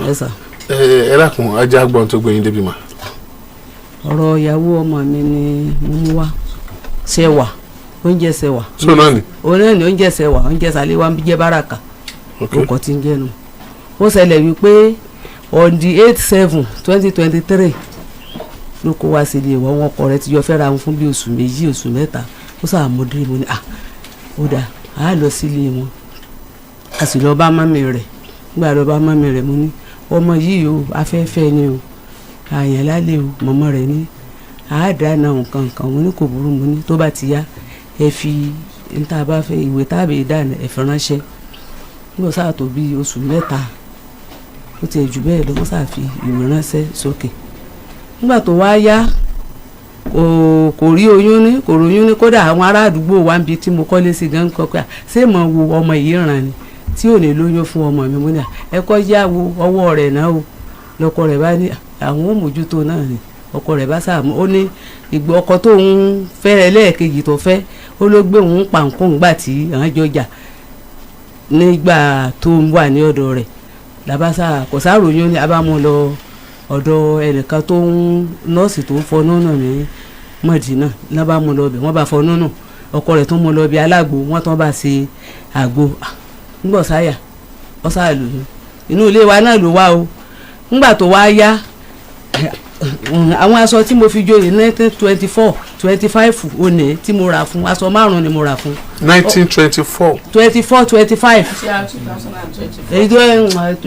Yes, sir. Ẹ dákun, ajá gbọ́n tó gbé yín débi mà. Ọ̀rọ̀ ìyàwó ọmọ mi ni mo mú wá. Ṣẹwà oúnjẹ ṣẹwà. So náà ni. Òun náà ni oúnjẹ ṣẹwà, oúnjẹ sàlẹ̀ ń jẹ́ báràkà. Orúkọ tí ń jẹ́nu. Ó ṣẹlẹ̀ wípé on the 8/7/2023 ló kó wá sílé ìwọ. Wọn ọkọ rẹ̀ ti jọ fẹ́ra wọn fún bí oṣù 2, oṣù 3. Ó sàmúdé, mo ní à ó dà á lọ sílé wọn. A sì lọ bá mummy rẹ̀. Nígbà lọ bá mummy rẹ̀, mo ní ọmọ yìí o, afẹ́fẹ́ ni o, àyàn lálẹ́ o. Mọ̀mọ́ rẹ̀ ní àádáná nǹkan kan. Mo ní kò burú. Mo ní tó bá ti yá, ẹ fi níta bá fẹ́ ìwé tábìlì dáná, ẹ fi ránṣẹ́. Nígbà sáà tó bí oṣù 3, ó ti jù bẹ́ẹ̀ lọ, wọ́n sáà fi ìwé ránṣẹ́ sókè. Nígbà tó wá yá, kò rí oyún ní, kò róyún ní. Kódà àwọn ará àdúgbò wa ń bi tí mo kọ́lé sí gan kọ́ pé ṣé mo wo ọmọ yìí ràn ni tí ò ní lóyún fún ọmọ mi. Mo ní ẹ kọ́ yá wo ọwọ́ rẹ̀ náà o. Lọ́kọ rẹ̀ bá ní àwọn ò mójútó náà ni. Ọkọ rẹ̀ bá sáà ó ní ìgbà ọkọ tó ń fẹ́ ẹlẹ́ẹ̀kejì tó fẹ́, ó ló gbé òun pàǹkó ńgbà tí àwọn jọ jà nígbà tó ń wà ní ọ̀dọ̀ rẹ̀. Làbáṣà kò sáròyìn ní abámu lọ ọ̀dọ̀ ẹnìkan tó ń nọ́ọ̀sì tó ń fọnú náà ní Mọ̀dínà. Náà mú lọ bẹ̀, wọ́n bá fọnú nù. Ọkọ rẹ̀ tó mú lọ bí alágbo, wọ́n tán bá ṣe àgbo. Ńgbọ̀ sáyà ọ̀sà lóyún. Inú ilé wa náà ló wá o. Ńgbà tó wá yá, àwọn aṣọ tí mo fi joyè 1924 25 òní tí mo rà fún, aṣọ márùn ni mo rà fún. 1924. 24 25. Èyí tó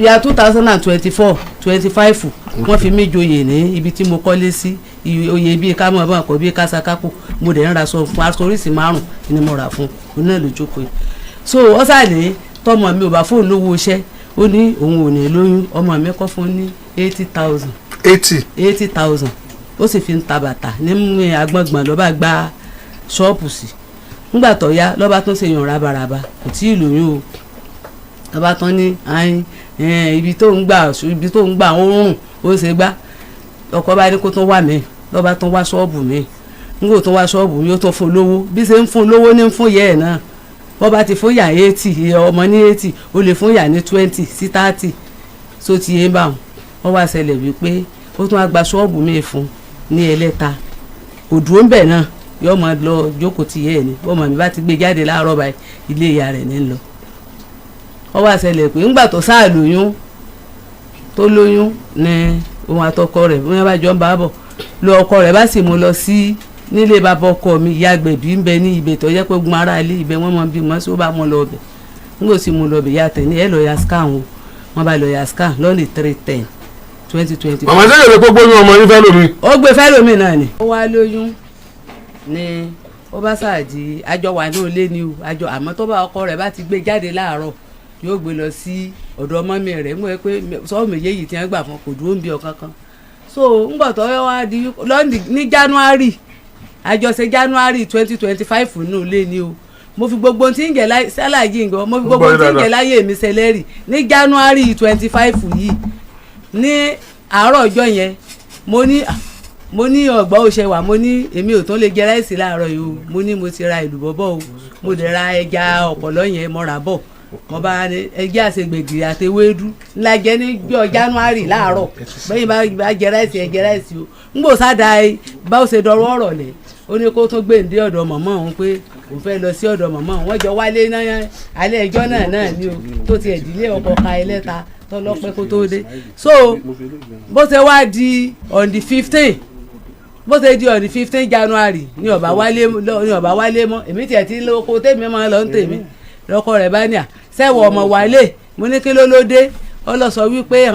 ya 2024 25, wọ́n fi mí joyè ní ibi tí mo kọ́lé sí. Oyè bíi ká mọ̀ bọ́n kọ́ bíi kásákápò. Mo dẹ̀ ń ra aṣọ fún, aṣọ oríṣi márùn ni mo rà fún. Òun náà ló jókòó yìí. So ọ̀sàlẹ̀ tọmọ mi ò bá fóònù lówó iṣẹ́, ó ní òun ò ní lóyún. Ọmọ mi kọ́ fún ní 80,000. 80. 80,000. Ó sì fi ń ta bàtà ní agbọ̀ngbọ̀n. Ló bá gba ṣọ́ọ̀pù sí. Nígbà tó yá, lọ́ba tó ṣe yàn rabaraba, kò tí ì lóyún o. Lọ́ba tán ní ayin ibi tó ń gbà ó rùn, ó ṣe gbá. Ọkọ bá ní kó tún wà mí. Lọ́ba tún wá ṣọ́ọ̀bù mi. Nígbà tó wá ṣọ́ọ̀bù mi, ó tó fún lówó. Bí ṣe ń fún lówó ní fún yẹ ẹ̀ náà. Bọ́ bá ti fún yà 80, ọmọ ní 80, ó lè fún yà ní 20 sí 30. So ti yé báwọn. Wọ́n wá ṣẹlẹ̀ wípé ó tún wá gba ṣọ́ọ̀bù mi fún ní Ẹlẹ́ta. Kò dúró ń bẹ̀ náà, yóò máa lọ jókòó ti yẹ ẹ̀ ní. Bọ́mọ mi bá ti gbé jáde láàárọ̀ báyìí, ilé ìyá rẹ̀ ní lọ. Wọ́n wá ṣẹlẹ̀ pé ńgbà tó sáà lóyún, tó lóyún ní òun àtọkọ rẹ̀, bí wọ́n bá jọ ń bá bọ̀ lọ, ọkọ rẹ̀ bá sì mú lọ sí nílé bàbá ọkọ mi. Ìyá agbẹ̀bí ń bẹ ní ibẹ̀ tó jẹ́ pé gun ara ilé ibẹ̀ wọ́n mọ bí wọ́n sí. Ó bá mú lọ ọbẹ̀. Ńgbò sì mú lọ ọbẹ̀, ìyá tẹ̀ ní ẹ lọ ya scan o. Wọ́n bá lọ ya scan lọ́nà 3/10/2020. Màmá, sẹ́yìn lè gbogbo oyún ọmọ yín fẹ́ lómi. Ó gbé fẹ́lòmíì náà ni. Ó wá lóyún ni. Ó bá ṣáàjì àjọ wà ní ilé ni o àjọ. Àmọ́ tó bá ọkọ rẹ̀ bá ti gbé jáde láàárọ̀, yóò gbé lọ sí ọ̀dọ̀ mummy rẹ̀. Mú ẹ pé sọ́ọ̀ méjèèjì tí wọ́n gbà fún kò dúró ń bí ọ̀kan kan. So ńgbà tó wá di lọ́ndì ní January, àjọṣe January 2025 nínú ilé ni o. Mo fi gbogbo tí ń jẹ sálàjì nǹkan, mo fi gbogbo tí ń jẹ láyé mi sẹlẹ́rì ní January 25 yìí. Ní àárọ̀ ọjọ́ yẹn, mo ní ọgbà òṣèwà. Mo ní èmi ò tún lè jẹ rice láàárọ̀ yìí o. Mo ní mo ti ra èlùbọ́ bọ̀ o, mo lè ra ẹja ọ̀pọ̀lọ́ yẹn, mo rà bọ̀. Mo bá ní ẹjẹ́ àṣegbègìrì àti ewédú ńlá jẹ ní January láàárọ̀. Bẹ́yìn bá jẹ rice, ẹ jẹ rice o. Ń gbò sáda bá ó ṣe dọ̀rọ̀ ọ̀rọ̀ lẹ̀, ó ní kó tún gbé ǹdí ọ̀dọ̀ mọ̀mọ́ òun, pé òun fẹ́ lọ sí ọ̀dọ̀ mọ̀mọ́ òun. Wọ́n jọ wálé náà alẹ́ ẹjọ́ náà náà ni o, tó ti ẹ̀dílé ọkọ̀ ka Ẹlẹ́ta tọ́lọ́pẹ́ kó tó dé. So bó ṣe wá di on the 15, bó ṣe di on the 15 January ní ọba wálé, ní ọba wálé mọ́. Èmi tiẹ̀ ti lóko tèmi máa lọ ń tèmi. Lọ́kọ rẹ̀ bá ní à sẹ́wọ̀ ọmọ wálé. Mo ní kí ló ló dé? Ó lọ sọ wípé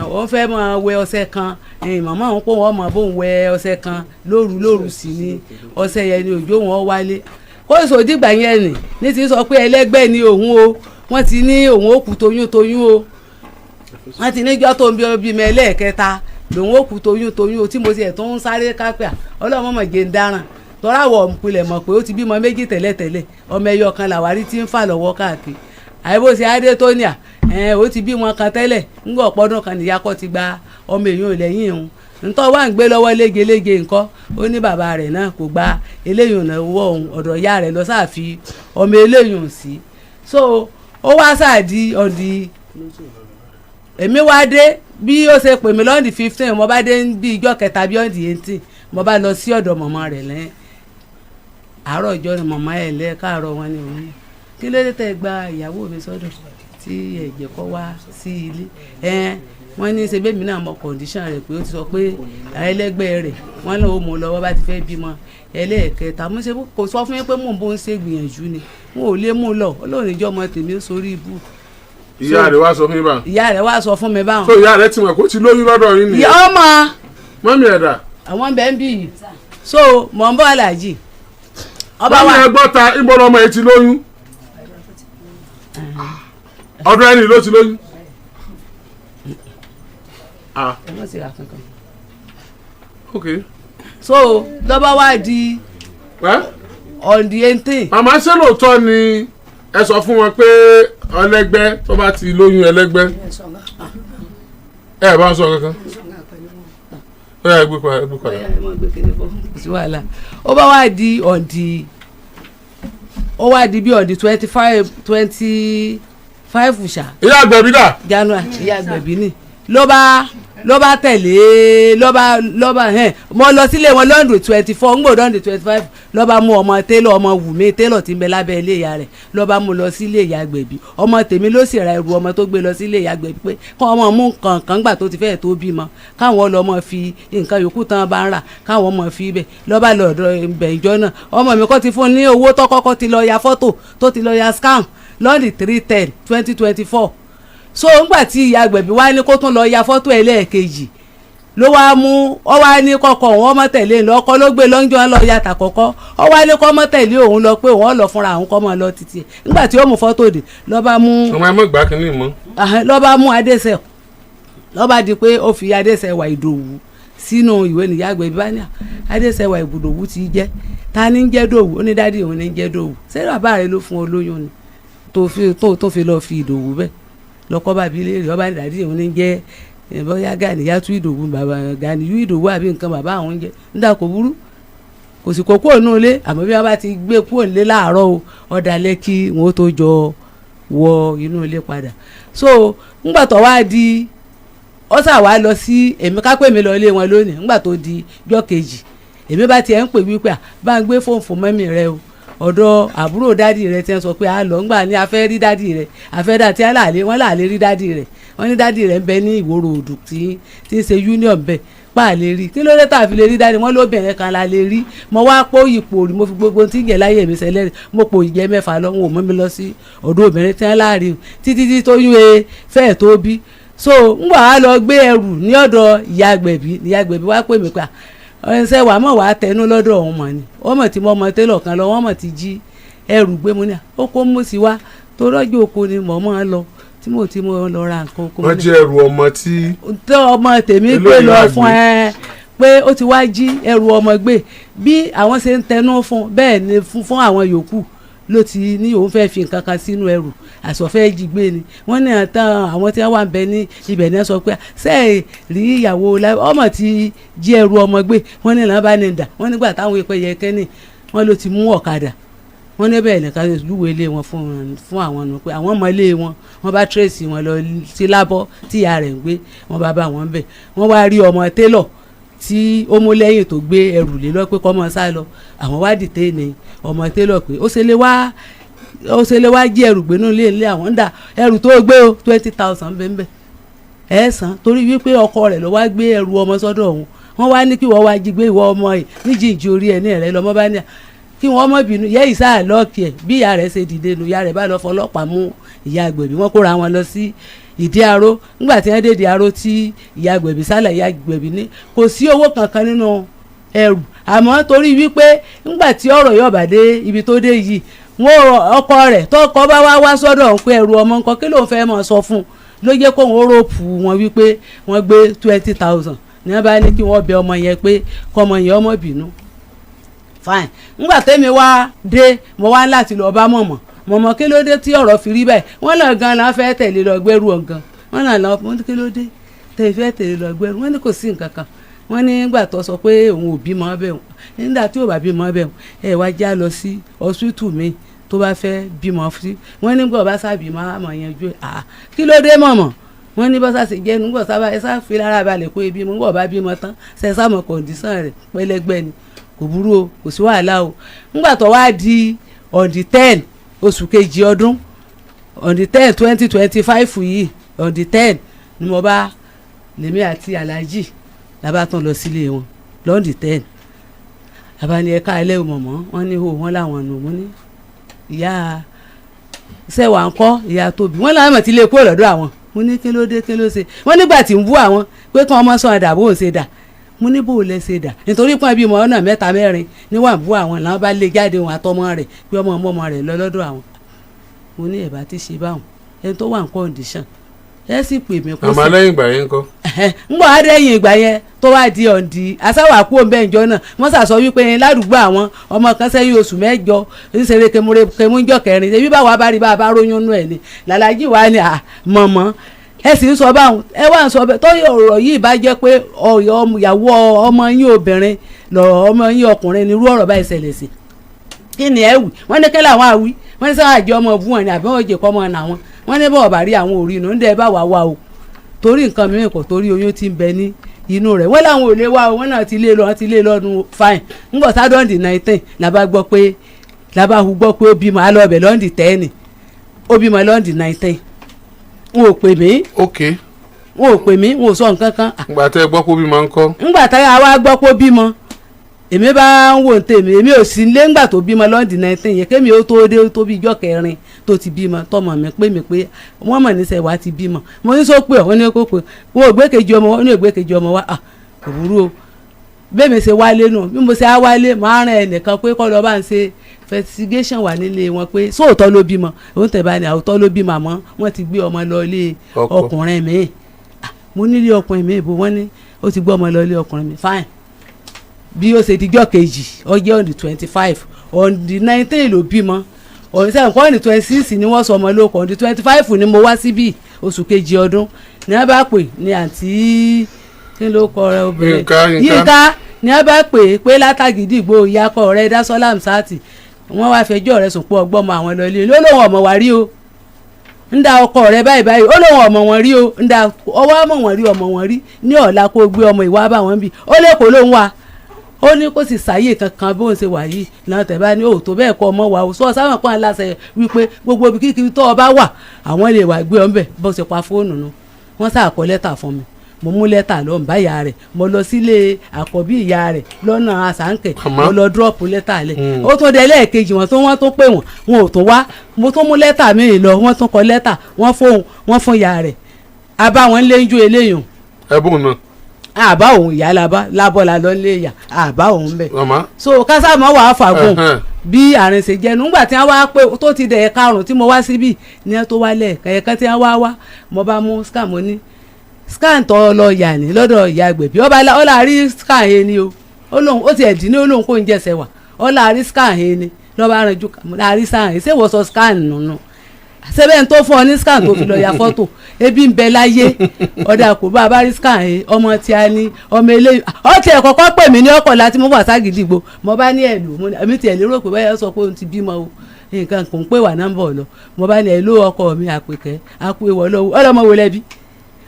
òun fẹ́ máa wẹ ọṣẹ kan, màmá òun kó wọn mọ̀ bóun wẹ ọṣẹ kan lóru lóru sí ni ọṣẹ yẹn ni òjò wọn wálé. Kó èso dìgbà yẹn nì ní ti sọ pé ẹlẹ́gbẹ́ ni òun o. Wọ́n ti ní òun ó kú toyún toyún o. Wọ́n ti níjọ́ tó ń bí bímọ ẹlẹ́ẹ̀kẹta lòun ó kú toyún toyún o. Tí mo ti ẹ̀ tó ń sáré kápẹ́ ọlọ́mọ mọ̀ jẹ́ ń dáràn tọ́ráwọ̀ ìpìlẹ̀ mọ̀ pé ó ti bímọ méjì tẹ́lẹ̀tẹ́lẹ̀, ọmọ ẹyọ kan làwárí tí ń fà lọ́wọ́ káàkiri. Àìbó ṣe adé tó ní à ẹ̀ ó ti bímọ kan tẹ́lẹ̀, ńgbọ̀ pọ́dún kan nìyá kọ́ ti gba ọmọ èèyàn ò lẹ́yìn òun ntọ́ wà ń gbé lọ́wọ́ légelége nǹkan. Ó ní bàbá rẹ̀ náà kò gba eléyìí ọ̀nà owó òun, ọ̀dọ̀ ìyá rẹ̀ lọ sáà fi ọmọ eléyìí sí. So ó wá sáà di ọ̀dì. Èmi wá dé bí ó ṣe pè mí lọ́ndì 15, mo bá dé bí ijọ́ kẹta bí ọ̀ndì 18, mo bá lọ sí ọ̀dọ̀ mọ̀mọ́ rẹ̀ lẹ́yìn àárọ̀ ọjọ́ ni mọ̀mọ́ ẹ̀ lẹ́ káàárọ̀ wọn ni òun ní kí ló dé tẹ́ gba ìyàwó mi sọ́dọ̀ tí ẹ̀jẹ̀ kọ́ wá sí ilé ẹ̀. Wọ́n ní ṣe bẹ́ẹ̀ mi náà mọ condition rẹ̀ pé ó ti sọ pé ẹlẹ́gbẹ́ rẹ̀ wọ́n lọ́wọ́ mú lọ́wọ́ bá ti fẹ́ bímọ ẹlẹ́ẹ̀kẹta. Mo ṣe kò sọ fún yín pé mò ń bó ń ṣe gbìyànjú ni wọn ò lè mú lọ. Ọlọ́run ìjọ ọmọ tèmi ó sórí ibú. Ìyá rẹ̀ wá sọ fún yín báwọn? Ìyá rẹ̀ wá sọ fún mi báwọn. So ìyá rẹ̀ ti mọ̀ kó ti lóyún lọ́dọ̀ yín ìyá nìyẹn? Ọmọ. Mọ́mí ẹ̀dà? Àwọn bẹ́ẹ̀ ń bì yìí, so mọ̀ ń bọ́ aláàjì ọba Mọ́mí wa. ẹ gbọ́, ta ìbọn ọmọ yìí ti lóyún? Ọdún ẹni ló ti lóyún? Ah. Ẹ mọ̀ sí ra kankan. Ok. So lọ́ba wá di ẹ́ on the 18. Màmá, ṣé lóòótọ́ ni ẹ sọ fún wọn pé ọlẹ́gbẹ́ tó bá ti lóyún ẹlẹ́gbẹ́ ẹ bá ń sọ kankan? Ẹ gbé padà, ẹ gbé padà. Ọ̀yá, ẹ mọ̀ gbé kinní bọ̀, kò sí wàhálà. Ó bá wá di on the ó wá di bí on the 25, 25 ṣá. Ìyá àgbẹ̀bí dà? January. Ìyá àgbẹ̀bí ni ló bá tẹ̀lé ló bá hẹ́n mo lọ sílé wọn lọ́ndù 24, ń gbọ́dọ̀ 25, ló bá mú ọmọ télọ̀, ọmọ Wùmí télọ̀ tí ń bẹ lábẹ́ ilé ìyá rẹ̀, ló bá mú lọ sílé ìyá àgbẹ̀bí. Ọmọ tèmi ló sì ra ẹrù ọmọ tó gbé lọ sílé ìyá àgbẹ̀bí pé kọ́ ọmọ mú nǹkan kan gbà tó ti fẹ́ẹ̀ tó bímọ, káwọn lọ mọ fi nǹkan yòókù tán bá ń rà, káwọn mọ fi bẹ̀. Ló bá lọ ọ̀dọ̀ ibẹ̀ ìjọ náà, ọmọ mi kọ́ ti fún ní owó tó kọ́kọ́ ti lọ ya fọ́tò, tó ti lọ ya scan lọ́ndì 3/10/2024. So ńgbà tí ìyá àgbẹ̀bí wá ní kó tún lọ ya fọ́tò ẹlẹ́ẹ̀kejì, ló wá mú ọ wá ní kọ́kọ́ òun ọmọ tẹ̀lé lọ. Ọkọ ló gbé lọ́njọ́ lọ ya tàkọ́kọ́, ọ wá ní kọ́ ọmọ tẹ̀lé òun lọ pé òun ọ̀ lọ fúnra òun kọ́ mọ́ lọ títí ẹ̀. Ńgbà tí ó mú fọ́tò dé, ló bá mú Ọmọ ẹ mọ̀ gbà kínní mọ́. Ahẹ́n, ló bá mú Adéṣe, ló bá di pé ó fi Adéṣẹwà Ìdòwú sínú ìwé. Nìyá àgbẹ̀bí bá ní à, Adéṣẹwà Ìdòwú ti jẹ́ ta ní ń jẹ́ Dòwú? Ó ní daddy òun ní ń jẹ́ Dòwú. Ṣé bàbá rẹ ló fún ọ lóyún ni tó fi tó fi lọ fi Ìdòwú bẹ́ẹ̀ lọkọ́ bá bi léèrè? Ọba ní daddy òun ní ń jẹ́ bóyá Gàníyàtú Ìdòwú, bàbá Gàníyú Ìdòwú àbí nǹkan bàbá àwọn ń jẹ́. Nígbà kò burú, kò sì kó kúrò nínú ilé, àmọ́ bí wọ́n bá ti gbé kúrò nílé láàárọ̀ o, ọ̀dàlẹ̀ kí wọ́n tó jọ wọ inú ilé padà. So ńgbà tó wá di ó sà wá lọ sí èmi kápẹ́ mi lọ ilé wọn lónìí. Ńgbà tó di jọ́ kejì, èmi bá tiẹ̀ ń pè wípé à bá ń gbé fóònù fún mummy rẹ o, ọ̀dọ̀ àbúrò daddy rẹ ti ń sọ pé a lọ ńgbà ní a fẹ́ rí daddy rẹ, a fẹ́ dà tí a láàlẹ́ wọ́n láàlẹ́ rí daddy rẹ. Wọ́n ní daddy rẹ ń bẹ ní ìwòrò òdù tí ń ṣe union bẹ́ẹ̀ pa lè rí. Kí ló dé tá a fi lè rí daddy? Wọ́n lóbìnrin kan la lè rí. Mo wá pò ipò rí, mo fi gbogbo tí ń jẹ láyé mi sẹlẹ̀, mo pò ìjẹ mẹ́fà lọ, wọn ò mú mi lọ sí ọ̀dọ̀ obìnrin tí wọ́n láàrin títí tí tó yún e fẹ́ẹ̀ tó bí. So ńgbà wá lọ gbé ẹrù ní ọ̀dọ̀ ìyá àgbẹ̀bí, ìyá àgbẹ̀bí wá pè mí pa ẹsẹ̀ wàá mọ̀ wá tẹnu lọ́dọ̀ òun mọ̀ ni wọ́n mọ̀ tí mo mọ̀ télọ̀ kan lọ, wọ́n mọ̀ ti jí ẹrù gbé. Mu ní à ó kó mú sí wa tó rọ́jò oko ni mọ̀ mọ́ lọ tí mo ti mọ̀ lọ ra nǹkan oko. Wọ́n jí ẹrù ọmọ tí tó ọmọ tèmi Èló gbé ni lọ wàá fún gbé? ẹ pé ó ti wá jí ẹrù ọmọ gbé. Bí àwọn ṣe ń tẹnu fún bẹ́ẹ̀ ni fún àwọn yòókù ló ti ní òun fẹ́ fi nǹkan kan sínú ẹrù, àsọfẹ́ jí gbé ni. Wọ́n ní àtàn àwọn tí wọ́n wà ń bẹ ní ibẹ̀ ní sọ pé ṣé rí ìyàwó ọmọ tí jí ẹrù ọmọ gbé. Wọ́n ní làwọn bá ní dà wọ́n nígbà táwọn ìpẹ́ yẹ kẹ́ni wọ́n ló ti mú ọ̀kadà. Wọ́n ní bẹ́ẹ̀ nìkan júwe ilé wọn fún àwọn nù pé àwọn ọmọ ilé wọn. Wọ́n bá trace wọn lọ sí lábọ́ tí ìyá rẹ̀ ń gbé, wọ́n bá bá wọn bẹ̀. Wọ́n wá rí ọmọ télọ̀ tí ó mú lẹ́yìn tó gbé ẹrù lé lọ pé kọ́ mọ́ sá lọ. Àwọn wá dìté ní ọmọ télọ̀ pé ó ṣe lé wá jí ẹrù gbé nínú ilé ilé àwọn ń dà ẹrù tó gbé o, 20,000 bẹ́ẹ̀ ẹ san, torí wípé ọkọ rẹ̀ ló wá gbé ẹrù ọmọ sọ́dọ̀ òun. Wọ́n wá ní kí wọ́n wá jí gbé ìwọ ọmọ yìí níjìjì orí ẹ̀ ní ẹ̀rẹ́ lọ́mọ bá ní à kí wọ́n mọ̀ bínú yẹ́ ìsá lọ́ọ̀kì ẹ̀. Bí ìyá rẹ̀ ṣe dìde nu, ìyá rẹ̀ bá lọ fọlọ́pàá mú ìyá àgbẹ̀bí, wọ́n kóra wọn lọ sí ìdí aró. Nígbà tí wọ́n dé ìdí aró tí ìyá àgbẹ̀bí sálẹ̀, ìyá àgbẹ̀bí ní kò sí owó kankan nínú ẹrù, àmọ́ torí wípé nígbà tí ọ̀rọ̀ yóò bá dé ibi tó dé yìí, wọ́n ọkọ rẹ̀ tọkọ bá wá wá sọ́dọ̀ òun pé ẹrù ọmọ nǹkan kí lóun fẹ́ mọ̀ sọ fún un ló jẹ́ kóun ó rope wọn wípé wọ́n gbé 20,000 ní wọ́n bá ní kí wọ́n bẹ ọmọ yẹn pé kọ́mọ yẹn ọmọ bínú. Fine. Ńgbà tẹ́mi wá dé, mo wá láti lọ bá mọ̀mọ́ mọ̀mọ́ kí ló dé tí ọ̀rọ̀ fi rí báyìí? Wọ́n lọ gan la fẹ́ tẹ̀lé lọ gbẹ́rù ọ̀gán. Wọ́n náà lọ wọ́n ní kí ló dé tẹ̀ fẹ́ tẹ̀lé lọ gbẹ́rù? Wọ́n ní kò sí nǹkan kan. Wọ́n ní nígbà tó sọ pé òun ò bímọ bẹ́ẹ̀, nígbà tí ò bá bímọ bẹ́ẹ̀, ẹ wá já lọ sí hospital mi tó bá fẹ́ bímọ sí. Wọ́n nígbà bá sábìmọ àmọ̀ yanjú ẹ̀. Kí ló dé mọ̀mọ́? Wọ́n ní bọ́sà sì jẹ́nu ńgbọ̀ sábà ẹ sá fi lára balẹ̀ kó ebi mo ńgbọ̀ bá bímọ tán, ṣe sámọ condition rẹ̀ pẹ́lẹ́gbẹ́ ni, kò burú o, kò sí wàhálà o. Ńgbà tó wá di on the 10 oṣù kejì ọdún, on the 10 2025 yìí, on the 10 ni mo bá lèmi àti Alhaji làbá tán lọ sílé wọn l'on the 10. Àbá ní ẹ̀ka ẹlẹ́wọ̀n mọ̀mọ́, wọ́n ní hó wọ́n láwọn nù. Mú ní ìyá sẹ́wà ńkọ́, ìyá tóbi, wọ́n láwọn mọ̀ tí lè kúrò lọ́dọ̀ àwọn. Mo ní kí ló dé, kí ló ṣe? Wọ́n nígbà tí ń bú àwọn pé kí wọ́n mọ́ sọ àdà bó ń ṣe dà. Mo ní bó lẹ ṣe dà, nítorí pọ́n bímọ ọ̀nà mẹ́ta mẹ́rin ní wà ń bú àwọn, làwọn bá lé jáde wọn àtọmọ rẹ̀ pé ọmọ ọmọ ọmọ rẹ̀ lọ lọ́dọ̀ àwọn. Mo ní ẹ̀bá ti ṣe báwọn ẹni tó wà ní condition, ẹ sì pè mí kó Àmọ́ lẹ́yìn ìgbà yẹn ńkọ́? Ń bọ̀ adẹ́yìn ìgbà yẹn tó wá di ọ̀ǹdì asáwà kú òǹbẹ́ ìjọ náà, wọ́n sàsọ wípé ládùúgbò àwọn ọmọ kan sẹ́yìn oṣù 8 ńṣeré kemúnjọ kẹrin, ṣebí báwa bá rí bá a bá róyún nú ẹ̀ ni làlájì wa ni mọ̀mọ́ ẹ sì ń sọ báwọn, ẹ wá ń sọ bẹ́ẹ̀ tó. Ọ̀rọ̀ yìí bá jẹ́ pé ìyàwó ọmọ yín obìnrin lọ̀rọ̀, ọmọ yín ọkùnrin ni irú ọ̀rọ̀ báyìí ṣẹlẹ̀ sí, kí ni ẹ wí? Wọ́n ní kí làwọn àwí, wọ́n ní sáwọn àjọ ọmọ bú wọn ni àbí wọ́n jẹ́ kọ́ ọmọ náà wọn. Wọ́n ní bọ́ọ̀ bá rí àwọn òrí inú ń dẹ́ bá wà wá o, torí nǹkan mìíràn kò torí oyún tí ń bẹ ní inú rẹ̀. Wọ́n làwọn ò lè wá o, wọ́n náà ti lé lọ, wọ́n ti lé lọ́nu. Fine, ńgbọ̀ sádọ́ǹdì 19 làbá gbọ́ pé làbá hu gbọ́ pé ó bímọ. Á lọ ọbẹ̀ l'on the 10, ó bímọ l'on the 19. Wọn ò pè mí. Wọn ò pè mí, wọn ò sọ nǹkan kan. Ìgbà tẹ́ ẹ gbọ́ pé ó bímọ ńkọ́? Ńgbà táyà wá gbọ́ pé ó bímọ, èmi bá ń wò tèmi, èmi ò sí lé ńgbà tó bímọ l'on the 19 yẹn. Kémi ó tó dé, ó tó bí ijọ́ kẹrin tó ti bímọ, tọmọ mi pé mi pé wọ́n mọ̀ níṣẹ́ wa ti bímọ. Mo ní sọ pé ọ̀ ní kó pé wọn ò gbé kejì ọmọ, wọn ní ò gbé kejì ọmọ wa. Kò burú o. Bẹ́ẹ̀ mi ṣe wálé nù, bí mo ṣe á wálé, màá rán ẹnìkan pé kọ́ lọ́ọ́ bá ń ṣe investigation wà nílé wọn pé sóòótọ́ ló bímọ. Òun tẹ̀ bá ní àwòtọ́ ló bímọ, àmọ́ wọ́n ti gbé ọmọ lọ ilé ọkùnrin mi. Mo nílé ọkùnrin mi ìbò? Wọ́n ní ó ti gbé ọmọ lọ ilé ọkùnrin mi. Fine, bí ó ṣe dijọ́ kejì, ọjọ́ on the 25, on the 19 ló bímọ, on the on the 26 ni wọ́n sọ ọmọ lóko, on the 25 ni mo wá síbí oṣù kejì ọdún ní wọ́n bá pè ní àǹtí, kí ló kọ rẹ obìnrin? Yínká ní wọ́n bá pè pé látàgídìgbò ìyàkọ rẹ Dásọ́lá Hamsat, wọ́n wá fẹjọ́ rẹ̀ sùn pé ọgbọ́mọ àwọn lọ ilé, ló lóun ọmọ wa rí o, ń da ọkọ rẹ báyìí báyìí, ó lóun ọmọ wọn rí o, ń da ọwọ́ ọmọ wọn rí, ọmọ wọn rí ní ọ̀la kó gbé ọmọ ìwà bá wọn bí ó lè kó lóun wà. Ó ní kó sì sáyè kankan bóun ṣe wà yìí náà. Tẹ̀ bá ní òótọ́ bẹ́ẹ̀ kọ́ ọmọ wa o, sọ sáwọn kan aláṣẹ wípé gbogbo ibi kíkiri tó o bá wà, àwọn lè wà gbé ọ ńbẹ̀. Bó ṣe pa fóònù nu. Wọ́n sá kọ lẹ́tà fún mi, mo mú lẹ́tà lọ ń bá ìyá rẹ̀, mo lọ sílé àkọ́bí ìyá rẹ̀ lọ́nà àsáǹkẹ̀, mo lọ drop lẹ́tà lẹ̀. Ó tún dé lẹ́ẹ̀kejì, wọn tó wọ́n tó pè wọ́n, wọn ò tó wá. Mo tún mú lẹ́tà míì lọ, wọ́n tún kọ lẹ́tà, wọ́n fóun, wọ́n fún ìyá rẹ̀, abá wọn lé ń jó eléyìí. Ẹbùn náà. Àbá òun ìyá labá lábọ́ la lọ lé ìyá, àbá òun bẹ̀. Màmá. So kásámọ́ wàá fàgùn bí àrùn ṣe jẹnu. Ńgbà tí wọ́n wá pé tó ti dẹ̀ karùn-ún tí mo wá síbí ní ẹ tó wá lẹ́ẹ̀kan ẹ̀kan tí wọ́n wá wá, mo bá mú scan, mo ní scan tó lọ yà ní lọ́dọ̀ ìyá àgbẹ̀bí, ọba ọlá rí scan yẹn ni o. Ó lóun ó ti ẹ̀dín ní, ó lóun kó ń jẹsẹ̀ wà, ọlá rí scan yẹn ni lọ́ba arànjú láàrí scan yẹn. Ṣé wọ́n sọ scan nùnú sẹ́bẹ̀ ń tó fún ọ ní scan tó fi lọ ya fọ́tò? Ebi ń bẹ láyé, ọ̀dà kò bá a bá rí scan yẹn, ọmọ tí a ní ọmọ eléyìí. Ọ tiẹ̀ kọ́kọ́ pè mí ní ọkọ̀ láti mú wà ságídígbò. Mo bá ní ẹ̀lò, mo ní èmi tiẹ̀ lérò pé báyọ̀ sọ pé òun ti bímọ o, nǹkan kò ń pè wà nọ́mbà lọ. Mo bá ní ẹ̀lò ọkọ mi àpèkẹ́ àpò ìwọ̀ lọ́wọ́ ọlọ́mọ wo lẹ́bi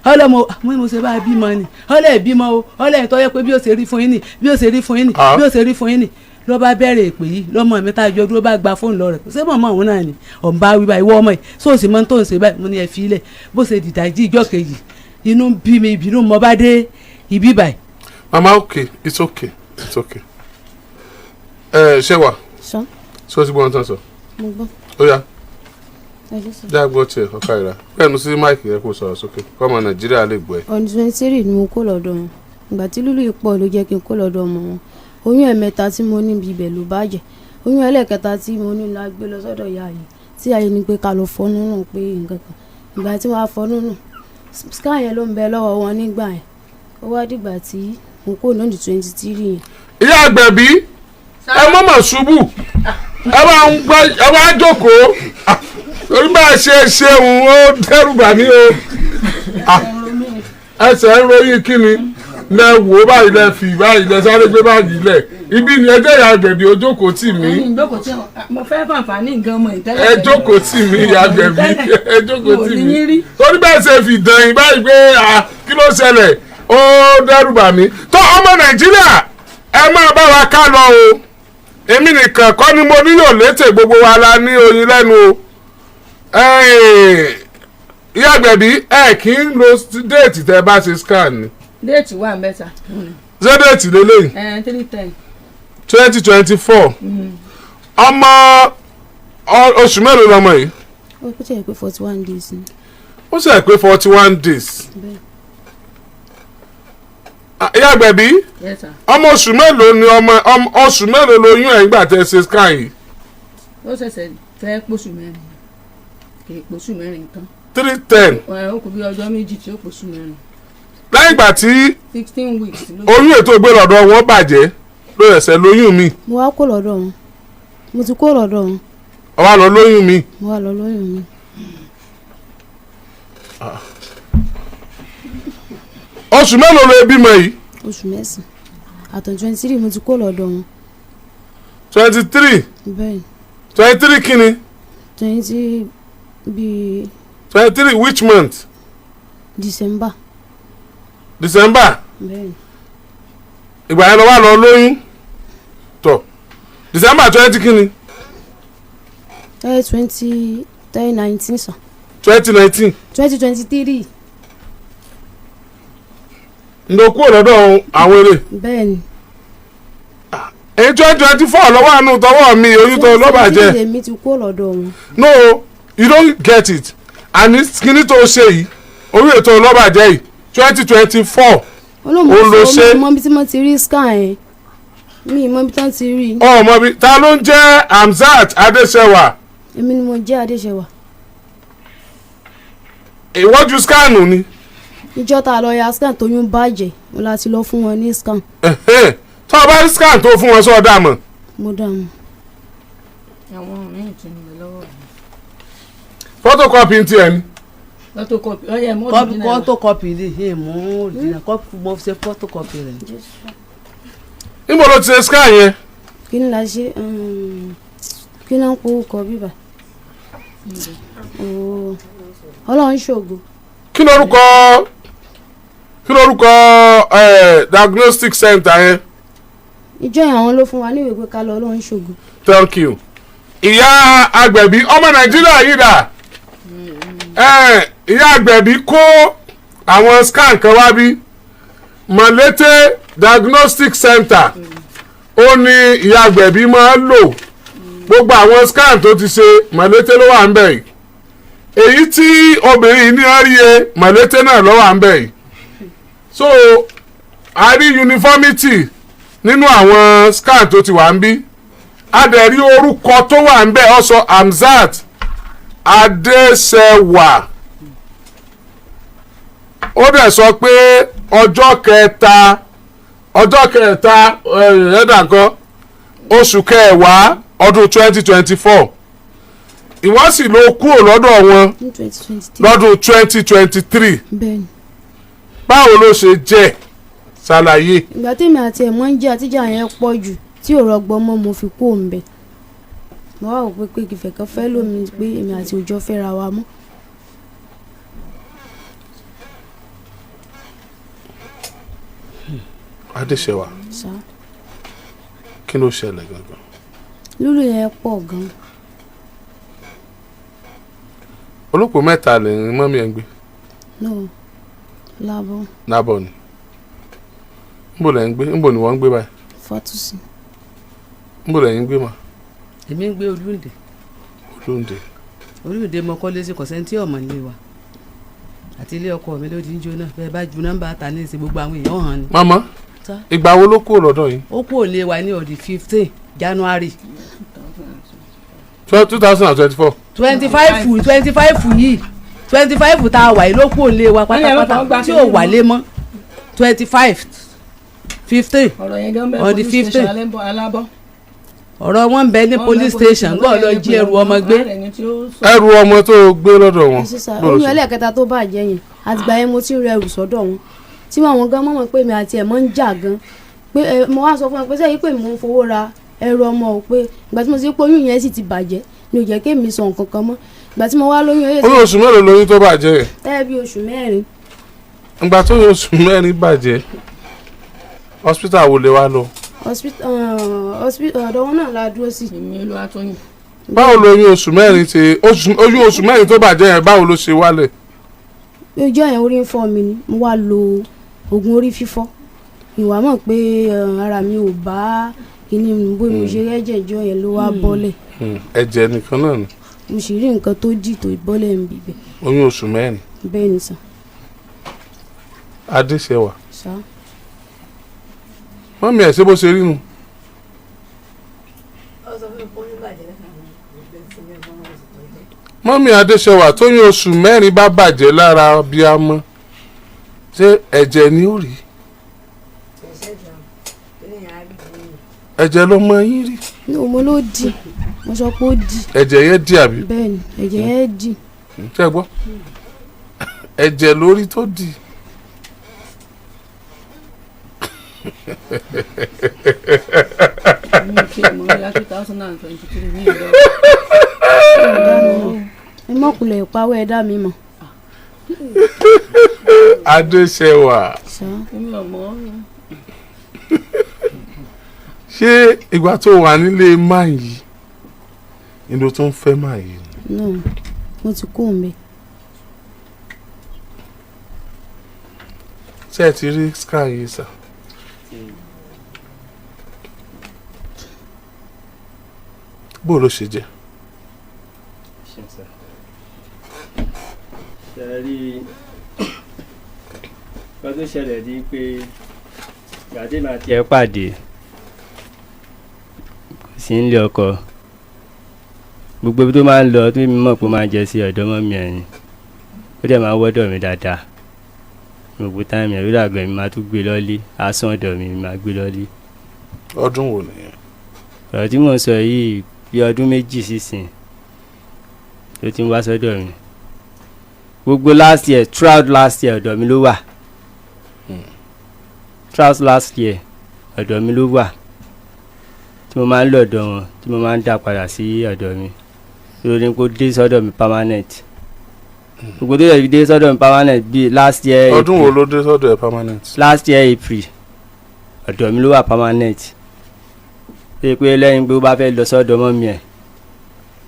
ọlọ́mọ mo ní mo ṣe bá a bímọ ni ọlọ́ ẹ̀ bímọ o, ọlọ́ ẹ̀ tọ́yẹ pé bí ó ṣe rí fún yín ni, bí ó ṣe rí fún yín ni, bí ó ṣe rí fún yín ni. Ló bá bẹ̀rẹ̀ èpè yìí lọ́mọ mi tá a jọ dúró bá gba fóònù lọ rẹ̀, ṣé mọ̀mọ́ òun náà ni ọ̀n bá wí báyìí, ìwọ ọmọ yìí sóòsì mọ́ tó ń ṣe báyìí? Mo ní ẹ fi ilẹ̀. Bó ṣe dìdájí ìjọ́ kejì, inú ń bí mi, ìbínú mo bá dé ibi báyìí. Mama, okay, it's okay, it's okay. Ẹ ṣé wà? Sọ. Ṣé o ti gbọ́ ohun tó ń sọ? Mo gbọ́. Ó yá. Ẹ ṣe sọ. Já gbọ́ tiẹ̀ ọ̀ka ìrà pẹ̀lú sí mic yẹn, kó sọ̀rọ̀ sókè kọ́mọ Nàìjíríà lè gbọ́ ẹ. On 23 ni mo kó lọ́dọ̀ wọn. Ìgbà tí lúlù yìí pọ̀ ló jẹ́ kí n kó lọ́dọ̀ ọmọ wọn. Oyún ẹ̀mẹ́ta tí mo ní ibẹ̀ ló bàjẹ́. Oyún ẹlẹ́ẹ̀kẹta tí mo ní la gbé lọ sọ́dọ̀ ìyá yìí, tí ayé ni pé ká lọ fọ́ nínú pé nǹkan kan. Ìgbà tí wọ́n á fọ́ nínú, scan yẹn ló ń bẹ lọ́wọ́ wọn nígbà yẹn. Ó wá dìgbà tí mo kó náà ní 23 yẹn. Ìyá àgbẹ̀bí, ẹ má mà ṣubú, ẹ bá ń gbọ́, ẹ bá jókòó. Ah, torí bá a ṣe ṣeun ó dẹ́rù bà mí o. Ah, ẹsẹ̀ ń ròyìn kí ni? Lẹ wò ó báyìí, lẹ fi báyìí, lẹ sáré gbé báyìí lẹ ibi ni ẹjẹ ìyá àgbẹ̀bí ó jókòó tì mí. Ẹni ìjókòó tí mo fẹ́ fàǹfààní nǹkan ọmọ ìtẹ́lẹ̀. Ẹ jókòó tì mí, ìyá àgbẹ̀bí, ẹ jókòó tì Mo ní mí. yín rí. Torí bẹ́ẹ̀ ṣe fi dàn yín báyìí pé à, kí ló ṣẹlẹ̀, ó dẹ́rù bà mí. Tó ọmọ Nàìjíríà, ẹ máa bá wa ká lọ o. Èmi nìkan kọ́ ni mo níyò létè, gbogbo wa la ní oyin lẹ́nu o. Ìyá àgbẹ̀bí, ẹ kì í lo date tẹ́ bá ṣe scan ni? Date wà mẹ́ta. Ṣé date lélẹ́yìn? 3/10. 2024. Ọmọ oṣù mélòó lọmọ yìí? Ó kó tẹ̀ pé 41 days ni. Ó sì pé 41 days. Bẹ́ẹ̀. Ah, ìyá àgbẹ̀bí. Yes, sir. Ọmọ oṣù mélòó ni ọmọ oṣù mélòó lóyún ẹ̀ nígbà tẹ́ ṣe scan yìí? Ó ṣẹ̀ṣẹ̀ fẹ́ pósù 4, kì í pósù 4 tán. 3/10. Ẹ, ó kù bí ọjọ́ 2 tí ó pósù 4. Lẹ́yìn ìgbà tí 16 weeks ló. oyún ètò ìgbé lọ́dọ̀ wọn bàjẹ́ ló ẹ̀sẹ̀ lóyún mi. Mo wá kó lọ́dọ̀ wọn, mo ti kó lọ́dọ̀ wọn. Ó wá lọ lóyún mi. Mo wá lọ lóyún mi. Oṣù mélòó ló bímọ yìí? Oṣù 9 àtọ̀ 23 mo ti kó lọ́dọ̀ wọn. 23? Bẹ́ẹ̀. 23 kíni? 20 bíi. 23 which month? December. December? Bẹ́ẹ̀. Ìgbà yẹn lọ wá lọ lóyún tọ December 20 kíni? Ẹ 2019 sàn. 2019? 2023. Ǹdọ̀ kúrò lọ́dọ̀ àwọn eré. Bẹ́ẹ̀ ni. Èyí 2024 lọ́wọ́ àánú tọwọ́ mi, oyún tó ló bàjẹ́. 2023 lèmi ti kó lọ́dọ̀ wọn. No, you don't get it. Àní kíní tó ṣe yìí, orí ètò ọlọ́bàjẹ́ yìí, 2024. Olóòmọ. Ó lọ sọ ṣe. mi mọ bí tí mo ti rí scan yẹn, mi mọ bí tí wọ́n ti rí. Ọmọ mi, ta ló ń jẹ́ Hamzat Adéṣẹwà? Èmi ni mo jẹ́ Adéṣẹwà. Ìwọ́jú scan ni. Ìjọ tá a lọ ya scan tóyún bàjẹ́ mo láti lọ fún wọn ní scan. Ẹ̀hẹ́n. Tó o bá rí scan tó fún wọn, sọ ọ́ dà mọ̀? Mo dà mọ́. Àwọn míì ti ń bẹ lọ́wọ́ mi. Photocopy ti ẹ̀ ni. Photocopy ọyẹ mọ́ original wá. Photocopy ni ẹ mú original copy, mo ṣe photocopy rẹ̀. Níbo ló ti ṣe scan yẹn? Kí ni la ṣe, kí ni wọ́n kó kọ bíbà? Ooo, Ọlọ́run ṣògo. Kí lorúkọ diagnostic center yẹn? Ìjọ yẹn àwọn ló fún wa níwèé pé ká lọ Ọlọ́run ṣògo. Thank you, ìyá agbẹ̀bí. Ọmọ Nàìjíríà yìí dà? Ìyá agbẹ̀bí kó àwọn scan kan wá bí. Malete Diagnostic Center ó ní ìyá agbẹ̀bí máa ń lò. Gbogbo àwọn scan tó ti ṣe, Malete ló wà ń bẹ̀ yìí. Èyí tí obìnrin yìí ní àríyé, Malete náà ló wà ń bẹ̀ yìí. So a rí uniformity nínú àwọn scan tó ti wà ń bí. A dẹ̀ rí orúkọ tó wà ń bẹ̀, ó sọ Hamzat Adéṣẹwà. Ó dẹ̀ sọ pé ọjọ́ kẹta ẹ̀ẹ́dà nǹkan oṣù kẹwàá ọdún 2024. Ìwọ sì ló kúrò lọ́dọ̀ wọn ní 2023. lọ́dún 2023? Bẹ́ẹ̀ ni. Báwo ló ṣe jẹ́? Ṣàlàyé. Ìgbà tèmi àti ẹ̀ mọ́ ń jẹ́ àtijọ́ yẹn pọ̀ jù tí ò rọgbọ mọ́, mo fi kú òun bẹ̀. Mo wá wò pé kìfẹ́ kan fẹ́ lómi pé èmi àti òjò fẹ́ra wa mọ́. Adéṣẹwà. Sá. Kí ló ṣẹlẹ̀ gangan? Lúlù yẹn pọ̀ gan. Olóko mẹ́ta lè ní mọ́mí ẹ̀ ń gbé? No, lábọ́. Lábọ̀ ni. Níbo lẹ̀ ń gbé? Níbo ni wọ́n ń gbé báyìí? Fatusi. Níbo lẹ̀ ń gbé mà? Èmi ń gbé Olúndé. Olóńdè. Olúndé mo kọ́lé sí, kọ̀sẹ́ntì ọ̀mọ̀ nílé wa àti ilé ọkọ mi ló di ń jóná. Bẹ́ẹ̀ bá ju nọ́mbà ta ní ìsìn, gbogbo àwọn èèyàn hàn ni. Màmá. Sá. Ìgbà wo ló kúrò lọ́dọ̀ yìí? Ó kúrò lé wa ní ọdí 15 January. 2024? 25, 25 yìí, 25 tá a wà yìí ló kúrò lé wa pátápátá tí ò wà lé mọ́. 25, 15. Ọ̀rọ̀ yẹn gan bẹ́ẹ̀. On the Police station 15. Alábọ́. Ọ̀rọ̀ wọn ń bẹ ní police station gbọ́ lọ jí ẹrù ọmọ gbé. Ẹrù ọmọ tó o gbé lọ́dọ̀ wọn. Sísá Bó ló oyún ṣe? ẹlẹ́ẹ̀kẹta tó bàjẹ́ yẹn, àtìgbà yẹn mo ti ń rẹ ẹrù sọ́dọ̀ wọn. Tí àwọn gan mọ̀ pé mi àti ẹ̀ mọ́ ń jà gan, pé ẹ mo wá sọ fún ẹ pé sẹ́yìn pé mò ń fowó ra ẹrù ọmọ o, pé ìgbà tí mo ti pé oyún yẹn sì ti bàjẹ́ ni ò jẹ́ kémi sọ nǹkan kan mọ́. Ìgbà tí mo wá lóyún eré Oyún oṣù mélòó lóyún tó bàjẹ́ yẹn? Tẹ́ẹ̀ bí oṣù 4. Ìgbà tó yún oṣù 4 bàjẹ́, hospital wo lè wá lọ? Hospital ọ̀dọ̀ wọn náà la dúró sí. Èmi Olúwatóyìn. Báwo lóyún oṣù 4 ṣe, oyún oṣù 4 tó bàjẹ́ yẹn, báwo ló ṣe wálẹ̀? Ọjọ́ yẹn orí ń fọ́ mi ni mo wá lo oògùn orí fífọ́. Ìwà mọ̀ pé ara mi ò bá kíní mu, bó mo ṣe rẹ́jẹ̀ ìjọ yẹn ló wá bọ́lẹ̀. Ẹ̀jẹ̀ nìkan náà ni? Mo sì rí nǹkan tó dì tó bọ́lẹ̀ ń bibẹ̀. Oyún oṣù 4? Bẹ́ẹ̀ ni sà. Adéṣẹwà. Sà. Mọ́mí ẹ̀, ṣé bó ṣe rí nu? Ó sọ fún mi pé oyún bàjẹ́ lẹ́ka mi ìgbẹ́ sí mi ọmọ oṣù tó jẹ́. Mọ́mí Adéṣẹwà, tóyún oṣù 4 bá bàjẹ́ lára abiyamọ, ṣé ẹ̀jẹ̀ ni ó rí? Ẹ̀jẹ̀ ló mọ yín rí? Ní òun ló dì, mo sọ pé ó dì. Ẹ̀jẹ̀ yẹn dì, àbí? Bẹ́ẹ̀ ni, ẹ̀jẹ̀ yẹn dì. Ṣé ẹ gbọ́, ẹ̀jẹ̀ lórí tó dì. Mi ò tiẹ̀ mọ̀ ya, 2023 ní ìlọ. Ẹ mọ̀kùnlẹ̀ ìpawọ́, ẹ dá mi mọ̀. Adéṣẹwà. Sà. Èmi ò mọ̀. Ṣé ìgbà tó wà nílé máa yìí ni ló tún fẹ́ máa yìí ni? Náà mo ti kó òun bẹ́ẹ̀. Ṣé ẹ ti rí scan yìí sà? Bó ló ṣe jẹ́? Ṣeun sir. Ṣe rí nǹkan tó ṣẹlẹ̀ ní pé gbàdé màá tiẹ̀ pàdé, kò sí nílé ọkọ. Gbogbo ibi tó máa ń lọ tó mi mọ̀ pé ó máa ń jẹ sí ọ̀dọ̀ mọ́ mi ẹ̀yìn, ó dẹ̀ máa ń wọ́dọ̀ mi dáadáa gbogbo time yẹn. Lórí àgbẹ̀ mi máa tún gbé lọ́lé, asán ọ̀dọ̀ mi máa gbé lọ́lé. Ọdún wo nìyẹn? Ọ̀rọ̀ tí mò ń sọ yìí, bí ọdún 2 sísìn ló ti ń wá sọ́dọ̀ mi. Gbogbo last year, throughout last year, ọ̀dọ̀ mi ló wà. Throughout last year, ọ̀dọ̀ mi ló wà tí mo máa ń lọ ọ̀dọ̀ wọn, tí mo máa ń dá padà sí ọ̀dọ̀ mi lórí kó dé sọ́dọ̀ mi permanent. Gbogbo tó yẹ fi dé sọ́dọ̀ mi permanent bíi last year Ọdún wo April. ló dé sọ́dọ̀ ẹ̀ permanent? Last year April, ọ̀dọ̀ mi ló wà permanent. Ṣe pé lẹ́yìn pé ó bá fẹ́ lọ sọ́dọ̀ mọ́ mi ẹ̀,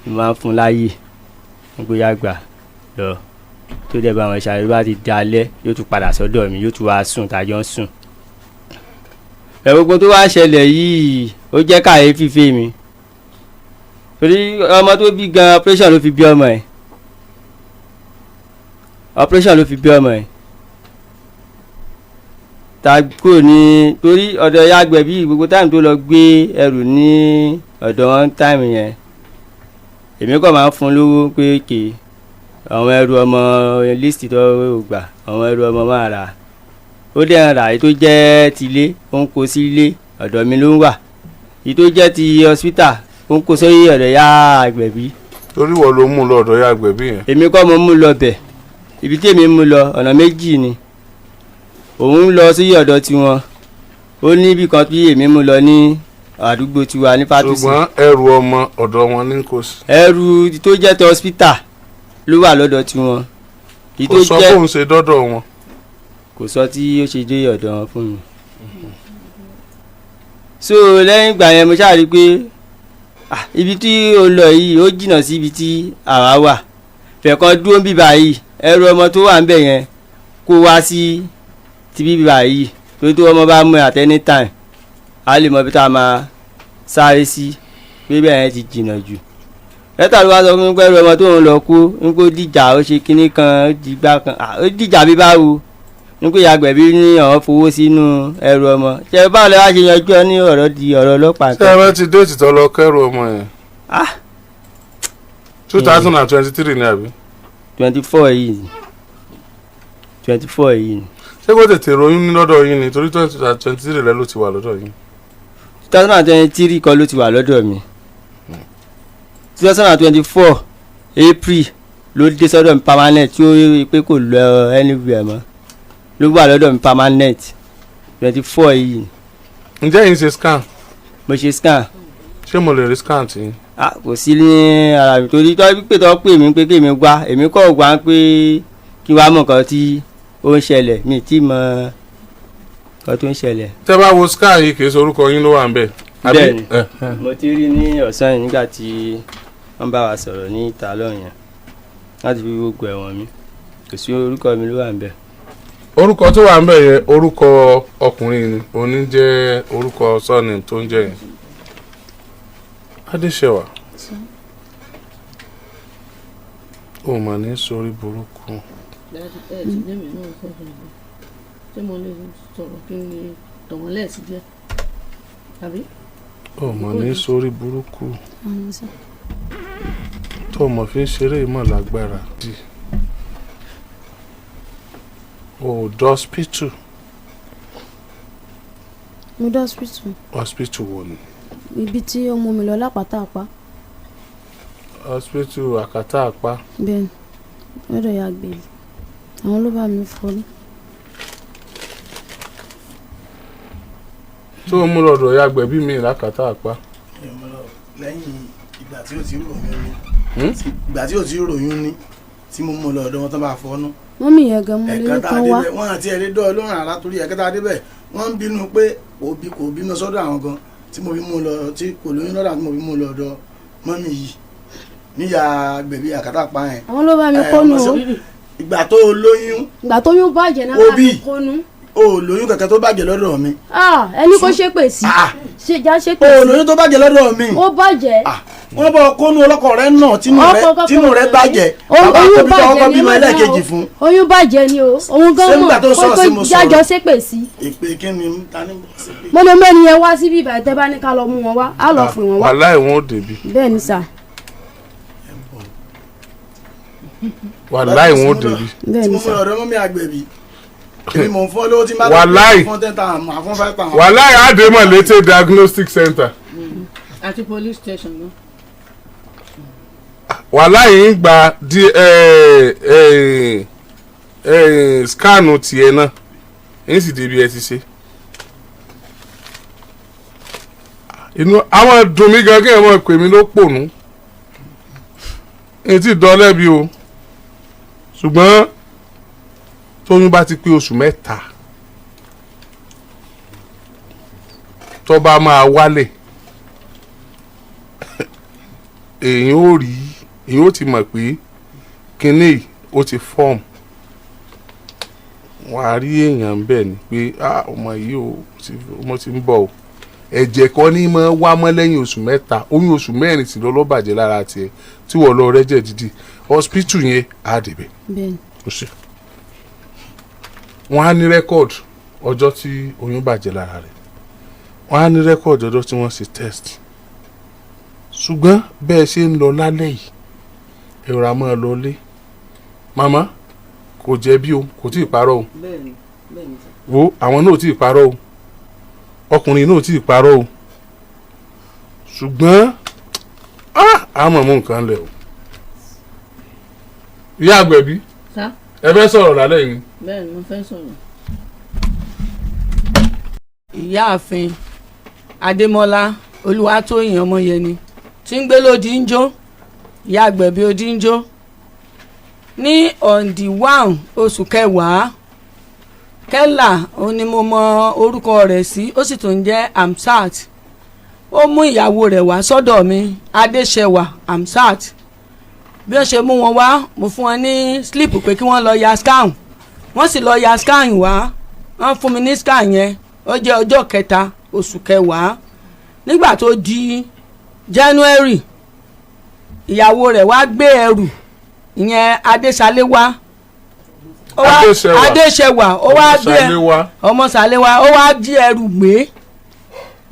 mo máa ń fún un láàyè nígbó yá gbà lọ, tó dẹ̀ bá wọn ṣàlùbá bá ti dalẹ̀, yóò tún padà sọ́dọ̀ mi, yóò tún wá sùn tàjọ́ ń sùn. Ẹ̀ gbogbo tó wá ṣẹlẹ̀ yìí, ó jẹ́ kàyéfì fèmí, torí ọmọ tó bí gan, operation ló fi bí ọmọ ẹ̀, operation ló fi bí ọmọ ẹ̀. Ta kúrò ní torí ọ̀dọ̀ yàgbẹ́ bí gbogbo time tó lọ gbé ẹrù ní ọ̀dọ̀ wọn, time yẹn èmi kàn máa ń fún lówó pé kè àwọn ẹrù ọmọ list tó gbà, àwọn ẹrù ọmọ máa rà. Ó dẹ̀ ń rà. Èyí tó jẹ́ tilé, ó ń kó sí ilé, ọ̀dọ̀ mi ló ń wà. Èyí tó jẹ́ ti hospital, ó ń kó sórí ọ̀dọ̀ yá àgbẹ̀bí. Torí wọ́n ló mú un lọ ọ̀dọ̀ ya àgbẹ̀bí yẹn? Èmi kọ́ mo mú lọ bẹ̀. Ibi tí èmi mú lọ, ọ̀nà méjì ni. Òun ń lọ sí ọ̀dọ̀ tiwọn, ó ní ibì kan tí èmi mú lọ ní àdúgbò tiwa ní Fátúsì. Ṣùgbọ́n ẹrù ọmọ, ọ̀dọ̀ wọn ní kò sí? Ẹrù tó jẹ́ ti hospital ló wà lọ́dọ̀ tiwọn. Èyí Kò tó sọ jẹ́ bóun ṣe dọ́dọ̀ wọn? Kò sọ tí ó ṣe dé ọ̀dọ̀ wọn fún mi. So lẹ́yìn ìgbà yẹn, mo ṣáà rí i pé ah, ibi tí ó lọ yìí, ó jìnnà sí ibi tí àwa wà. Fẹ̀kan dúró bíbá yìí, ẹrù ọmọ tó wà ń bẹ̀ yẹn kó wá sí ti bíbá yìí, tó tó ọmọ bá mú ẹ at any time, a lè mọ ibi tá a máa sáré sí, pé bẹ́ẹ̀ yẹn ti jìnnà jù. Lẹ́tà ló wá sọ fún mi pé ẹrù ọmọ tó ń lọ kó ń kó dìjà, ó ṣe kinní kan, ó dìgbà kan. Ah, ó dìjà bí báwo? Ní pé ìyàgbẹ̀bí ní àwọn fowó sínú ẹrù ọmọ. Ṣe báwo lè wá ṣe yanjú ẹ ní ọ̀rọ̀ di ọ̀rọ̀ ọlọ́pàá? Ṣé ẹ rántí date tó lọ kẹ́rù ọmọ yẹn? Ah. 2023 ni, àbí? 24 yìí, 24 yìí ni. Ṣé kò tètè ròyìn ní lọ́dọ̀ yín ni? Torí 2023 rẹ ló ti wà lọ́dọ̀ yín. 2023 kọ́ ló ti wà lọ́dọ̀ mi. 2024 April ló dé sọ́dọ̀ mi permanent, tí ó rí i pé kò lọ anywhere mọ́. ló wà lọ́dọ̀ mi permanent, 24 yìí. Ǹjẹ́ yìí ń ṣe scan? Mo ṣe scan. Ṣé mo lè rí scan tí yín? Ah, kò sí ní ara mi, torí tó pé tó pè mí pé kí èmi wá, èmi kọ̀ wá pé kí wàá mọ̀ nǹkan tí ó ń ṣẹlẹ̀, mi tí mọ̀ nǹkan tó ń ṣẹlẹ̀. Tẹ́ bá wo scan yìí, kì í ṣe orúkọ yín ló wà ń bẹ̀, àbí? Bẹ́ẹ̀ni. Ẹ. Mo ti rí ní ọ̀sán yìí nígbà tí wọ́n bá wa sọ̀rọ̀ ní ìta lọ́hùn yẹn láti fi gbogbo ẹ̀wọ̀n mi, kò sí orúkọ mi ló wà ń bẹ̀. Orúkọ tó wà ń bẹ̀ yẹn, orúkọ ọkùnrin ni, òní jẹ́ orúkọ surname tó ń jẹ́ yẹn. Adéṣẹwà, ó mà ní sórí burúkú. Dájú ẹ ti jẹ́ mi náà sọ fún mi, ṣé mo lè sọ̀rọ̀ kí n lè tọ̀ wọ́n lẹ́ẹ̀sì díẹ̀ tàbí. Ó mà ní sórí burúkú. Àmín sà. Tó o mọ̀ fi ń ṣeré ìmọ̀ lágbára di o dé hospital? Mo dé hospital. Hospital wo ni? Ibi tí ó mú mi lọ lápáta àpá. Hospital Àkàtà Àpá? Bẹ́ẹ̀ ni, lọ́dọ̀ ìyá àgbèlè, àwọn ló bá mi fọnú. Tó o mú lọ́dọ̀ ìyá gbẹ̀bí mi lákàtà Àpá? Lẹ́yìn ìgbà tí ó ti ròyún ní Hmm? ìgbà tí ó ti ròyún ní tí mo mú lọ ọ̀dọ̀ wọn tó bá fọ́nú. Mọ́mì yẹn gan mo lè ní Ẹ̀ka tá a kán wá. débẹ̀, wọ́n àti ẹ̀rí dọ́ ọlọ́run àrà, torí ẹ̀ka tá a débẹ̀, wọ́n ń bínú pé kò bí kò bímọ sọ́dọ̀ àwọn gan tí mo fi mú lọ, tí kò lóyún lọ́dọ̀ tí mo fi mú lọ ọ̀dọ̀ mọ́mì yìí níyà gbẹ̀bí àkàtà pa yẹn. Àwọn ló bá mi Ẹ, kónú ọmọ o. Ìgbà tó o lóyún. Ìgbà tó yún bàjẹ́ náà Wo bá bí? mi kónú. O ò lóyún kankan tó bàjẹ́ lọ́dọ̀ mi. Ah, ẹni kò ṣépè sí. Ah. Ṣe já O ṣépè ò sí. lóyún tó bàjẹ́ lọ́dọ̀ mi. Ó bàjẹ́. Ah, wọ́n bọ̀ kónú ọlọ́kọ̀ rẹ náà tínú rẹ Ọkọ̀ kọ́kọ́ tínú rẹ bàjẹ́. Bàbá Oyún tóbi tó bàjẹ́ ọkọ̀ ni, bímọ ẹ má ẹlẹ́ẹ̀kejì dá o. fún. Oyún bàjẹ́ ni o, òun gan Ṣé nígbà mọ̀ tó sọ̀rọ̀ sí mo kó jájọ sọ̀rọ̀? ṣépè sí. Ìpè kí ni ta ní bọ́ sí pé. Mo lè mẹ́ni yẹn wá síbí ìbàdàn, tẹ́ bá ní ká lọ mú wọn wá, á lọ fún wọn wá. Wàláì, wọn ò débi. Bẹ́ẹ̀ ni sà. Wàláì, wọn ò débi. Bẹ́ẹ̀ Tí ni mo mú sà. lọ́dọ̀ mọ́mí àgbẹ̀bí, èmi mò ń fọ́ lówó tí n bá Wàláì. fún 10,000, màá fún 5,000. Wàláì, àdèmọ̀ létè diagnostic center. Àti police station náà. Wàláì, ń gba di ẹ scan tiẹ̀ náà, ń sì débi ẹ ti ṣe. Inú àwọn dùn mí gan kí ẹ mọ̀ pè mí ló pònú èyí tí dán lẹ́bi o, ṣùgbọ́n tóyún bá ti pé oṣù 3, tó bá máa wálẹ̀, èyàn ò rí, èyàn ò ti mọ̀ pé kinní yìí ó ti form. Wọ́n á rí èèyàn bẹ́ẹ̀ ni pé, ah, ọmọ yìí ó ọmọ ti ń bọ̀ o. Ẹ̀jẹ̀ kan ní mọ́ wá mọ́ lẹ́yìn oṣù 3, oyún oṣù 4 sì lọ́ lọ́ bàjẹ́ lára tiẹ̀ tí wọ́n lọ rẹ́jẹ̀ dídì hospital yẹn á débẹ̀. Bẹ́ẹ̀ ni. Kò sí. Wọ́n á ní record ọjọ́ tí oyún bàjẹ́ lára rẹ̀, wọ́n á ní record ọjọ́ tí wọ́n ṣe test. Ṣùgbọ́n bẹ́ẹ̀ ṣe ń lọ lálẹ́ yìí, ẹ̀rọ a máa lọ lé. Màmá kò jẹ̀bi o, kò tí ì parọ́ o. Bẹ́ẹ̀ni, bẹ́ẹ̀ni sà. Wo àwọn náà ò tí ì parọ́ o, ọkùnrin náà ò tí ì parọ́ o, ṣùgbọ́n ah, àmọ̀ mú nǹkan lẹ̀ o. Ìyá àgbẹ̀bí, Sá. ẹ fẹ́ sọ̀rọ̀ lálẹ́ yìí? Bẹ́ẹ̀ ni, mo fẹ́ sọ̀rọ̀. Ìyáàfin Adémọ́lá Olúwatóyìn Ọmọyẹni tí ń gbé lódìńjó, ìyá àgbẹ̀bí Odíńjó, ní on the 1 oṣù kẹwàá, kẹ́là òun ni mo mọ orúkọ rẹ̀ sí, ó sì tún jẹ́ Amsat. Ó mú ìyàwó rẹ̀ wá sọ́dọ̀ mi, Adéṣẹwà Amsat. Bí wọ́n ṣe mú wọn wá, mo fún wọn ní slip pé kí wọ́n lọ ya scan. Wọ́n sì lọ ya scan wá, wọ́n fún mi ní scan yẹn. Ó jẹ́ ọjọ́ kẹta oṣù kẹwàá. Nígbà tó di January, ìyàwó rẹ̀ wá gbé ẹrù ìyẹn Adéṣaléwá. Adéṣẹwà. Adéṣẹwà, ó wá gbé Ọmọṣaléwá. Ọmọṣaléwá, ó wá jí ẹrù gbé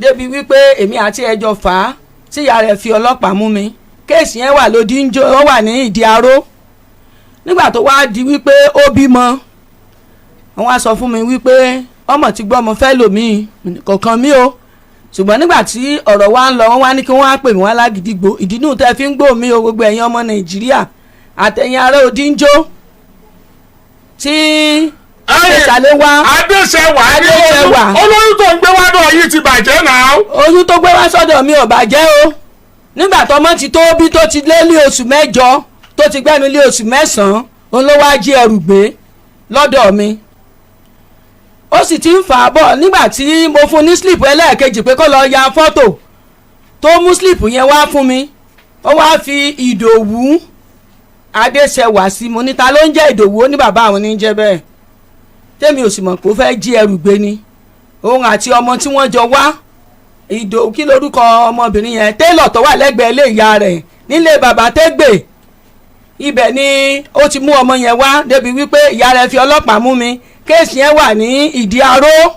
débi wípé èmi àti ẹjọ́ fà á tí ìyá rẹ̀ fi ọlọ́pàá mú mi. Case yẹn wà lódì ń jó, ó wà ní ìdí aró. Nígbà tó wá di wípé ó bímọ, wọ́n wá sọ fún mi wípé ọmọ ti gbọ́ ọmọ fẹ́ lòmíì kọ̀ọ̀kan mi o. Ṣùgbọ́n nígbà tí ọ̀rọ̀ wa ń lọ, wọ́n wá ní kí wọ́n á pè mí wá lágídígbò. Ìdínú tẹ́ fi ń gbò mí o, gbogbo ẹ̀yin ọmọ Nàìjíríà àtẹ̀yin ará Odíńjó tí. Adéṣaléwá. Adéṣẹwà ní Adéṣẹwà. Olóyún tó ń gbé wá náà yìí ti bàjẹ́ náà. Oyún tó gbé wá sọ́dọ̀ mi ò bàjẹ́ o. Nígbà tọmọ ti tó bí, tó ti lé ní oṣù 8, tó ti gbẹ́nu lé oṣù 9, òun ló wá jí ẹrù gbé lọ́dọ̀ mi. Ó sì ti ń fà á bọ̀. Nígbà tí mo fún ní slip ẹlẹ́ẹ̀kejì pé kó lọ ya fọ́tò, tó mú slip yẹn wá fún mi, ó wá fi Ìdòwú Adéṣẹwà sí. Mo ní, ta ló ń jẹ́ Ìdòwú? Ó ní bàbá àwọn ní jẹ́ bẹ́ẹ̀. Tèmi ò sì mọ̀ pé ó fẹ́ jí ẹrù gbé ni, òun àti ọmọ tí wọ́n jọ wá. Ìdò kí lorúkọ ọmọbìnrin yẹn, télọ̀ tó wà lẹ́gbẹ̀ẹ́ ilé ìyá rẹ̀ nílé bàbá Tẹ́gbè, ibẹ̀ ni ó ti mú ọmọ yẹn wá, débi wípé ìyá rẹ̀ fi ọlọ́pàá mú mi. Case yẹn wà ní Ìdí Aró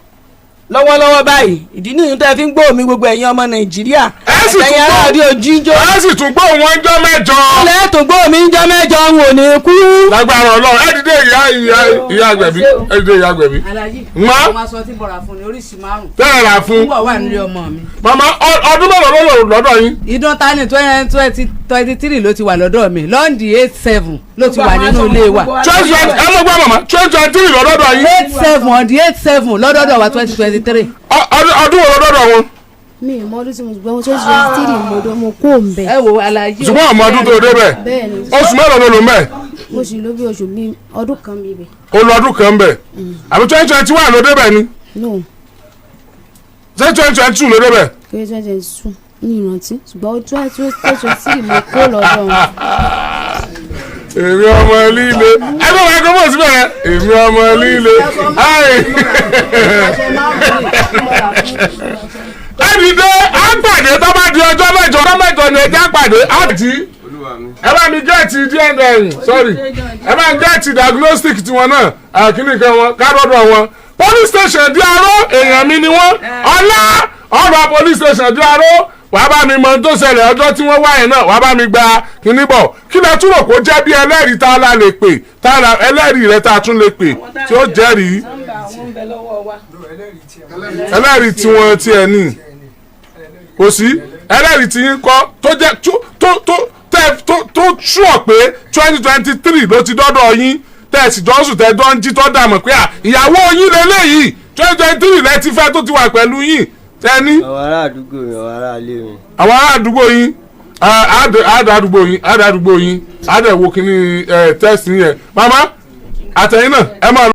lọ́wọ́lọ́wọ́ báyìí. Ìdí nìyí tẹ́ fi ń gbọ́ mi, gbogbo ẹ̀yin ọmọ Nàìjíríà, Ẹ sì tún ẹ̀yin gbọ́- aráàlú òjíjó. Ẹ sì tún gbọ́ wọn jọ́ 8. Lẹ́ẹ̀tún gbọ́ mi ń jọ́ 8, ń wò ní kú. Lágbára Ọlọ́run. Ẹ dìde, ìyá àgbẹ̀bí, ẹ dìde, ìyá àgbẹ̀bí. Alájí. Má. Àwọn aṣọ tí mo rà fún ni oríṣi márùn. Tẹ́lẹ̀ rà fún. Púpọ̀ wà nílé ọmọ mi. Màmá, ọdún mélòó ló lò lọ́dọ̀ yín? Ìdán ta ni 2023 ló ti wà lọ́dọ̀ mi. Lọ́ndì 87 ló ti wà nínú ilé wa. 2020, ẹ ló gbọ́ màmá, 2023 lọ́dọ̀ yín. 87, on the 87 lọ́dọ̀dọ̀ wa, 2023. Ọdún wo lọ́dọ̀ wọn? Mi ì mọ ọdún tí mo gbọ́ wọn. 2023 mo dé, mo kó ń bẹ̀. Ẹ wo, alájí. Ṣùgbọ́n ọmọ ọdún tó débẹ̀. Bẹ́ẹ̀ ni. Oṣù mélòó ló lò mẹ́? Mo sì lò bí oṣù bíi ọdún kan bíi bẹ̀. Ó lọ ọdún kan bẹ̀, àbí 2021 ló débẹ̀ ni? No. Ṣé 2022 ló débẹ̀? Kéré, 2022 ní ìrántí, ṣùgbọ́n 2023 mo kó lọ́dọ̀ wọn. Èmi ọmọ líle, ẹgbẹ́ microphone síbẹ̀ yẹn. Èmi ọmọ líle. Ayi. Ẹ dìde, á pàdé tó bá di ọjọ́ 8. Ọjọ́ 8 ni ẹja pàdé àti ẹ bá mi get DNA, sorry, ẹ bá mi get diagnostic tiwọn náà, àkíní kan wọn kárọ̀dọ̀ wọn. Police station Ìdí Aró, èèyàn mi ni wọ́n. Ọlá ọ̀rọ̀ police station Ìdí Aró, wàá bá mi mọ ohun tó ṣẹlẹ̀ ọjọ́ tí wọ́n wáyé náà, wàá bá mi gba kíní bọ̀. Kí lẹ túrò kó jẹ́ bí ẹlẹ́rìí tá a la lè pè, tá a la ẹlẹ́rìí rẹ tá a tún lè pè tí ó jẹ́rìí ẹlẹ́rìí tiwọn tiẹ̀ ní? Kò sí ẹlẹ́rìí tí yín kọ́ tó jẹ́ tó tẹ́ tó sure pé 2023 ló ti dọ́dọ̀ yín, tẹ́ sì jọ́sùn, tẹ́ jọ ń jí, tó dààmú pé à ìyàwó yín lélẹ́yìí, 2023 lẹ ti fẹ́, tó ti wà pẹ̀lú yín, tẹ́ ní? Àwọn ará àdúgbò mi, àwọn ará ilé mi. Àwọn ará àdúgbò yín, àdá àdúgbò yín, àdá àdúgbò yín, àdá ìwo kínní test yẹn. Màmá àtẹ̀yìn náà, ẹ máa.